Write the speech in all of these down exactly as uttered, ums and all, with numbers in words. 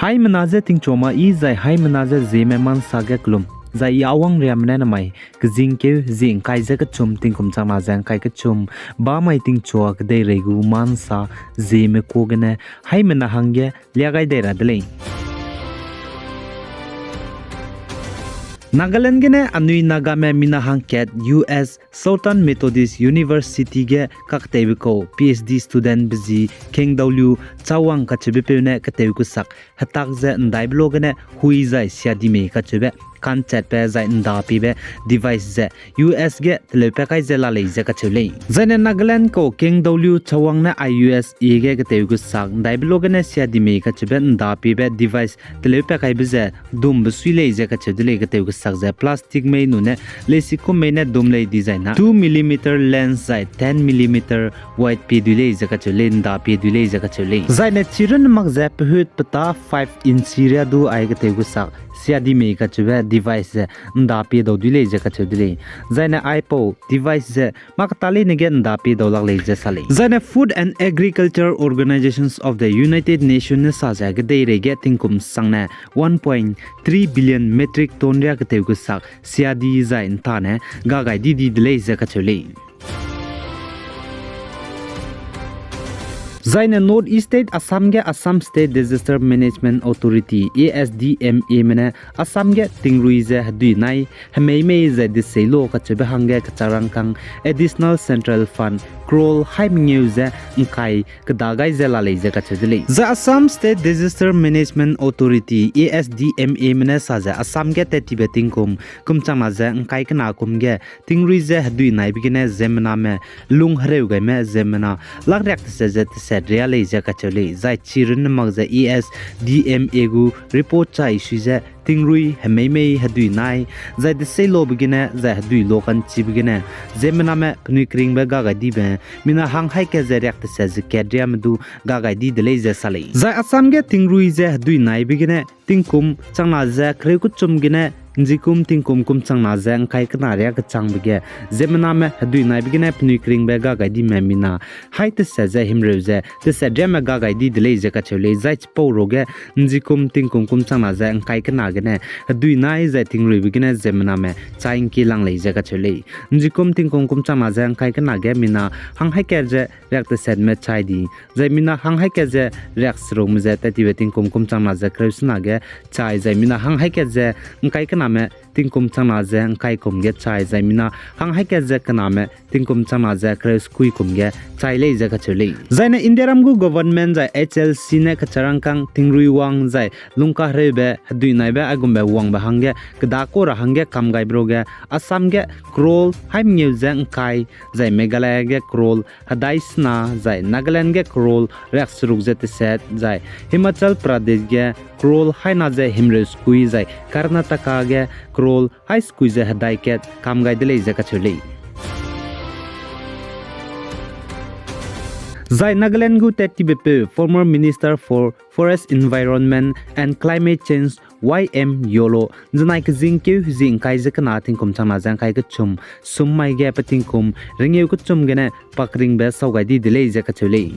Aimena je tingchua ma i zai haimena je Zeme ma nsa ge kelum, zai i awang riame ne namai kezingkeu zie ngkai ze kechum tingkum changna ze ngkai kechum, bamai tingchua kedeirei gu ma nsa Zeme kuâ gene haimena hangge lia gai dei ra de lei. Nagaland gene anui Nagame mina hangkat U S Southern Methodist University ge kakteibe kau P H D student be zi Kengdaoliu Chawang kacheubepeu ne ketew kesak hetak ze ndaibe lo gene hui zai siadi mei kacheube kanchatbe zai ndapiebe device ze U S ge teleupat kai ze la lei ze kacheu lei. Zaine Nagaland kau Kengdaoliu Chawang ne I U S A ge ketew kesak ndaibe lo gene siadi mei kacheube ndapiebe device teleupat kaibe ze dumbe sui lei ze kacheu de lei. Ketew kesak ze plastic mei nune leisikum mei ne dum lei dizai na two millimeter lens zai ten millimeter wide pie dui lei ze kacheu lei, ndapie dui lei ze kacheu lei. Zaine chirunne mak ze pehut peta five inch riâ du ai ketew kesak siadi mei kacheube device ze ndapie dau dui lei ze kacheu de lei. Zaine aipau device ze mâ keta leine ge ndapie dau lak lei ze sa lei. Zaine Food and Agriculture Organizations of the United Nations ne sa ze kedeirei ge tingkum sangne one point three billion metric ton riâ ketew kesak siadi zai ntane gagai di di de lei ze kacheu lei. Zaine North East State Assam ge Assam State Disaster Management Authority, A S D M A me ne Assam ge tingrui ze hedui nai hemei mei zai desei lo kacheube hangge kecharangkang additional central fund crore hai mengeu ze ngkai keda gai ze la lei ze kacheu de lei. Zai Assam State Disaster Management Authority, A S D M A me ne sa ze Assam ge tat tibe tingkum kum changna ze ngkai kena kum ge tingrui ze hedui naibe gene ziemmename lung hereu gaime ziemmena lak riak teset ze teset riâ lei ze kacheu lei. Zai chirunne mak ze A S D M A gu report chai sui ze tingrui hemei mei hedui nai zai desei lobe gene zai hedui lo ka'nchibe gene ziemmename penui keringbe gagai dibe mina hang haî kat ze riak teset ze kat riame du gagai di de lei ze sa lei. Zai Assam ge tingrui ze hedui naibe gene tingkum changna ze kereu kechum gene nzikum tingkum kum changna ze ngkai kena riâ kechangbe ge ziemmename hedui naibe gene penui keringbe gagai dime mina haî teset ze himreu ze teset riame gagai di de lei ze kacheu lei. Zai chipau ruge nzikum tingkum kum changna ze ngkai kena gene hedui nai zai tingruibe gene ziemmename chai ngki lang lei ze kacheu lei. Nzikum tingkum kum changna ze ngkai kena ge mina hang haî kat ze riak tesetme chai di, zai mina hang haî kat ze riak serukme ze tat tibe tingkum kum changna ze kereu sena ge chai, zai mina hang haî kat ze ngkai kename tingkum changna ze ngkai kum ge chai, zai mina hang haî kat ze kename tingkum changna ze kereu sekui kum ge chai lei ze kacheu lei. Zaine Indiaram gu government zai H L C ne kecharangkang tingrui wang zai lungkahereube hedui naibe aigumbe wangbe hangge kedakau ra hangge kam gaibe ruge Assam ge crore hai mengeu ze ngkai, zai Meghalaya ge crore hedai sena, zai Nagaland ge crore riak seruk ze teset, zai Himachal Pradesh ge crore haî na ze himreu sekui, zai Karnataka ge crore haî sekui ze hedai kat kam gai de lei ze kacheu lei. Zai Nagaland gu tat tibepeu former Minister for Forest, Environment and Climate Change, Y M Yolo, zenai kezingkeu zi ngkai ze kena tingkum changna ze ngkai kechum sum mai ge pe tingkum rengeu kechum gene pakringbe sau gai di de lei ze kacheu lei.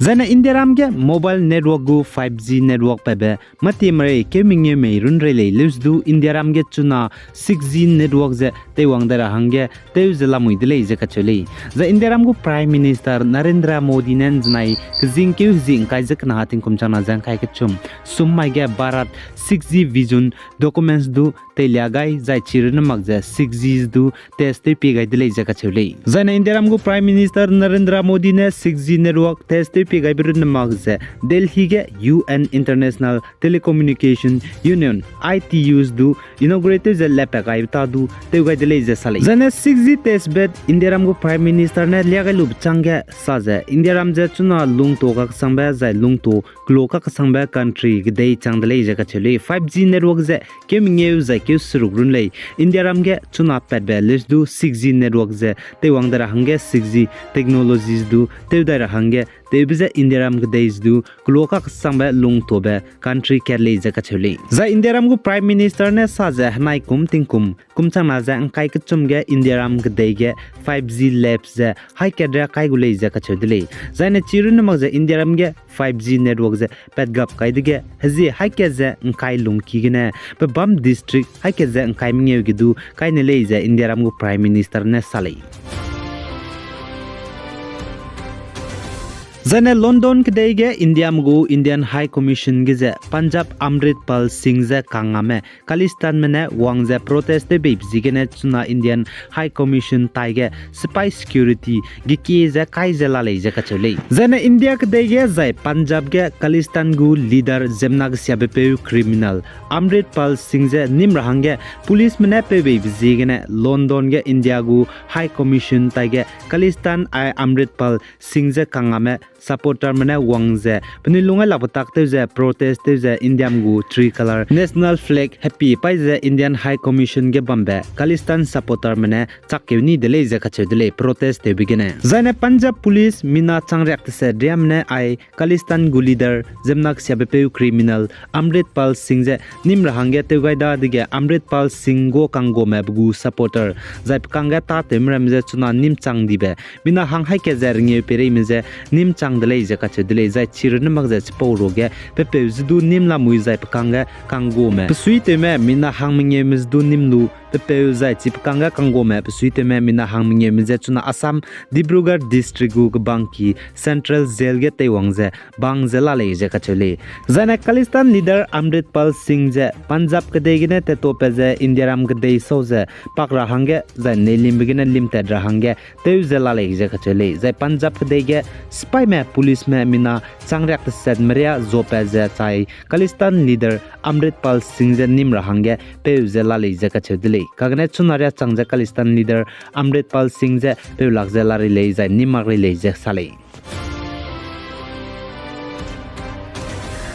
Zaine Indiaram ge mobile network gu five G network patbe mâtie merei keu mengeu mei runrei lei leuse du Indiaram ge chuna six G network ze teiwang dai ra hangge tew ze lamui de lei ze kacheu lei. Zai Indiaram gu Prime Minister Narendra Modi ne zenai kezingkeu zi ngkai ze kena tingkum changna ze ngkai kechum sum mai ge Bharat six G Vision documents du teilia gai zai chirunne mak ze six G du test tewpie gai de lei ze kacheu lei. Zaine Indiaram gu Prime Minister Narendra Modi ne six G network test tewpie gaibe runne mak ze Delhi ge U N International Telecommunication Union, I T Us du inaugurate tew ze lepat gaibe ta du tew gai de lei ze sa lei. Zaine six G testbed Indiaram gu Prime Minister ne lia gai lube chângge sa ze Indiaram ze chuna lungto kakesangbe zai lungto kelo kakesangbe country kedei chang de lei ze kacheu lei. Five G network ze keu mengeu zai keu seruk run lei. Indiaram ge chuna patbe leuse du six G network ze teiwang dai ra hangge six G technologies du tew dai ra hangge tewbe ze Indiaram kedei ze du kelo kaksangbe lungtobe country kat lei ze kacheu lei. Zai Indiaram gu Prime Minister ne sa ze henai kum tingkum kum changna ze ngkai kechum ge Indiaram kedei ge five G lab ze haî kat ria kai gu lei ze kacheu de lei. Zaine chi runne mak ze Indiaram ge five G network ze patgap kai dege hezie haî kat ze ngkai lungki gene pe bam district haî kat ze ngkai mengeu ge du kai ne lei ze Indiaram gu Prime Minister ne sa lei. Zaine London kedei ge Indiame gu Indian High Commission ge ze Punjab Amritpal Singh ze kangngame Khalistanme ne wang ze protest tewbeibe ziegene chuna Indian High Commission taige sipai security gekie ze kai ze la lei ze kacheu lei. Zaine India kedei ge zai Punjab ge Khalistan gu leader ziemmena gesiabepeu criminal Amritpal Singh ze nîm ra hangge policeme ne peubeibe ziegene London ge India gu High Commission taige Khalistan ai Amritpal Singh ze kangngame supporterme ne wang ze penui lung gai lakbe tak tew ze protest tew ze Indiame gu tricolor national flag hepi paî ze Indian High Commission ge bambe Khalistan supporterme ne chakkeu ni de lei ze kacheu de lei protest tewbe gene. Zaine Punjab police mina changriak teset riame ne ai Khalistan gu leader ziemmena gesiabepeu criminal Amritpal Singh ze nîm ra hangge tew gai dadege Amritpal Singh gu kangguame pe gu supporter zai pe kangge tâtewme ramme ze chuna nîm chang dibe mina hang haî kat ze rengeu peireime ze nîm chang de lei ze kacheu de lei. Zai chi runne mak ze chipau ruage pe peu ze du nîm lamui zai pe kangge kangguame pe suitewme mina hang mengeume ze du nîm lu pe peu zai chi pe kangge kangguame pe suitewme mina hang mengeume ze chuna Assam Dibrugarh district gu kebangki Central Jail ge teiwang ze bang ze la lei ze kacheu lei. Zaine Khalistan leader Amritpal Singh ze Punjab kedei gene tattopat ze Indiaram kedei sau ze pak ra hangge zai neilimbe gene limtat ra hangge tew ze la lei ze kacheu lei. Zai Punjab kedei ge sipaime policeme mina changriak tesetme ria zuapat ze chai Khalistan leader Amritpal Singh ze nîm ra hangge peu ze la lei ze kacheu de lei. Kagene chuna ria chang ze Khalistan leader Amritpal Singh ze peulak ze la rei lei zai nîm mak rei lei ze sa lei.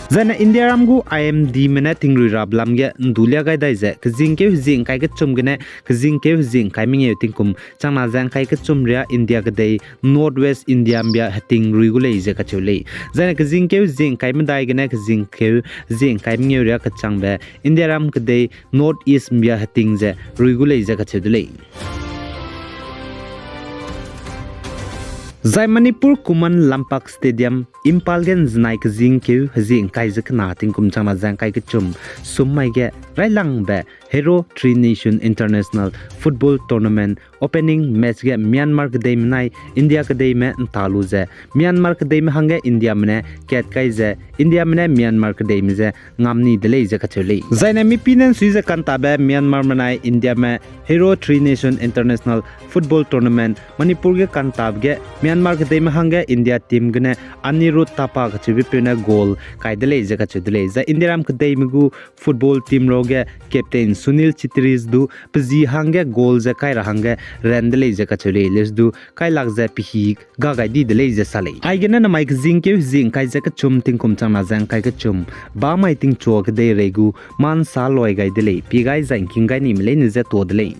Zaine Indiaram gu I M Dme ne tingrui rabe lam ge ndu lia gai dai ze kezingkeu hezie ngkai kechum gene kezingkeu hezie ngkai mengeu tingkum changna ze ngkai kechum ria India kedei North West India mbia heting rui gu lei ze kacheu lei. Zaine kezingkeu hezie ngkai medai gene kezingkeu hezie ngkai mengeu ria kechangbe Indiaram kedei North East mbia heting ze rui gu lei ze kacheu de lei. Zai Manipur Khuman Lampak Stadium, Imphal ge nzenai kezingkeu hezie ngkai ze kena tingkum changna ze ngkai kechum sum mai ge railangbe Hero Three Nation International Football Tournament opening match ge Myanmar kedeime nai India kedeime nta lu ze Myanmar kedeime hangge Indiame ne kat kai ze Indiame ne Myanmar kedeime je ngam ni de lei ze kacheu lei. Zaine mipine nsui ze kantabe Myanmarme nai Indiame Hero Three Nation International Football Tournament Manipur ge kantabe ge Myanmar kedeime hangge India team gene Anirudh Thapa kacheubepeu ne goal kai de lei ze kacheu de lei. Zai Indiaram kedeime gu football team ra ge captain Sunil Chhetri du pe zi hangge goal ze kai ra hangge ran de lei ze kacheu lei. Leuse du kailak ze pehî ga gai di de lei ze sa lei. Aigene namai kezingkeu hezie ngkai ze kechum tingkum changna ze ngkai kechum bamai tingchua kedeirei gu ma nsa loi gai de lei, pie gai zai ngking gai nime leine je tuâ de lei.